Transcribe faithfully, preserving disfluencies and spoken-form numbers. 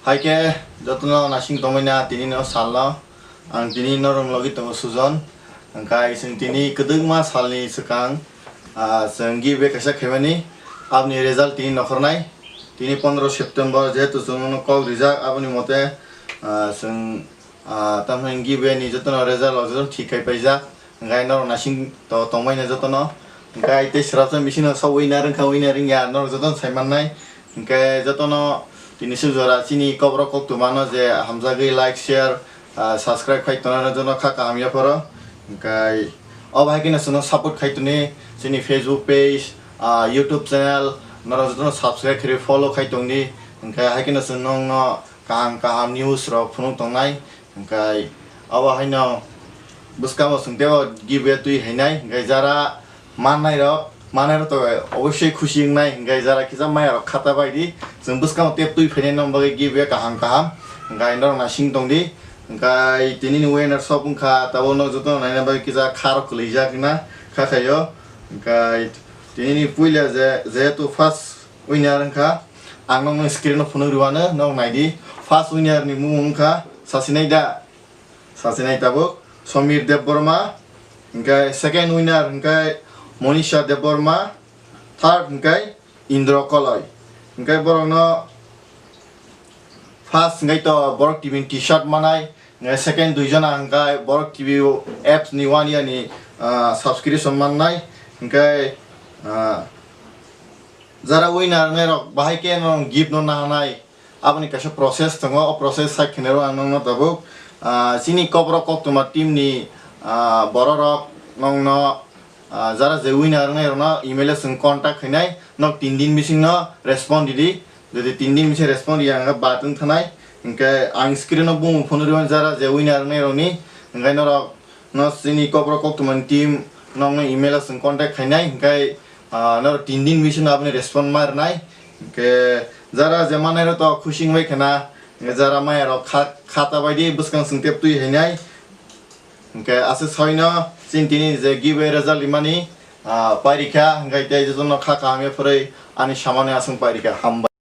Hai khe jotono naising tongmani tini no salno ang tini norok logi tongo Sujon. Hwnkhe chwng tini kwdwkma salni swkang, ah, chwng giveaway kaisa khaimani, aboni result tini nokhornai. Tini pondro September, jehetu chwngno kok rijak, aboni mote, ah, chwng, ah, tamni giveaway ni jotono result rok jotono thik khai paijak. Hwnkhe norok naising to tongmani jotono. Hwnkhe tei swrapsa bisingno sok winner wngkha, winner wngya norok jotono sai mannai. Hwnkhe jotono tini suk jora chini kokrok koktwmano je hamjagwi like, share, ah, subscribe khai tongnai jotono kha kaham yapharo. Hwnkhe obo hai kheno chwngno support khai toni chini Facebook page, ah, YouTube channel norok jotono subscribe khai follow khai tongdi. Hwnkhe hai kheno chwng nokno kaham kaham news rok phunuk tongnai. Hwnkhe obo haino bwskango chwng teibo giveaway twi hainai, hwnkhe jara mannairok, mannairok to obosoi khusi wngnai, hwnkhe jara kisa mayarok khata baidi, chwng bwskango tei twi phainai nokni bagwi giveaway kaham kaham, hwnkhe norok naising tongdi. Hwnkhe tinini winner sop wngkha, tabuk nok jotono naina bagwi kisa kharok kwlwijak hwnna kha khaio. Hwnkhe tinini puila je, jehetu first winner wngkha, ang nokno screen o phunuk rwano, nok naidi. First winner ni mung wngkha, sasinai da? Sasinai tabuk Somir Debbarma, hwnkhe second winner hwnkhe Monisha Debbarma, third hwnkhe Indra Koloi. Hwnkhe borokno first hwnkhe to Borok T V ni T-shirt manai, hwnkhe second duijona hwnkhe Borok T V apps ni one year ni, ah, subscription mannai, hwnkhe, ah, jara winner wngnai rok bahai khe no gift no nahanai. Aboni kaisa process tongo, o process sai khenero ang nokno tabuk, ah, chini kokrok koktwma team ni, ah, bororok nokno, ah, jara je winner wngnai rokno email o chwng contact khainai, nok tin din bisingno respond ridi. Jodi tin din bising respond riya hwnkhe bad wng thanai. Hwnkhe ang screen o bumung phone rwmani jara je winner wngnai rokni, hwnkhe norok no chini kokrok koktwma ni team nokno email o chwng contact khainai, hwnkhe, ah, norok tin din bising aboni respond ma rwnai. Hwnkhe jara je manai rok to khusi wngbai khana, hwnkhe jara maya rok kha, khata baidi bwskang chwng tep twi hainai. Hwnkhe aswk saino chini tini je giveaway result rimani, ah, pairikha, hwnkhe tei jotono kha kaham ya phwrwi ani samani aswk pairikha, hambai.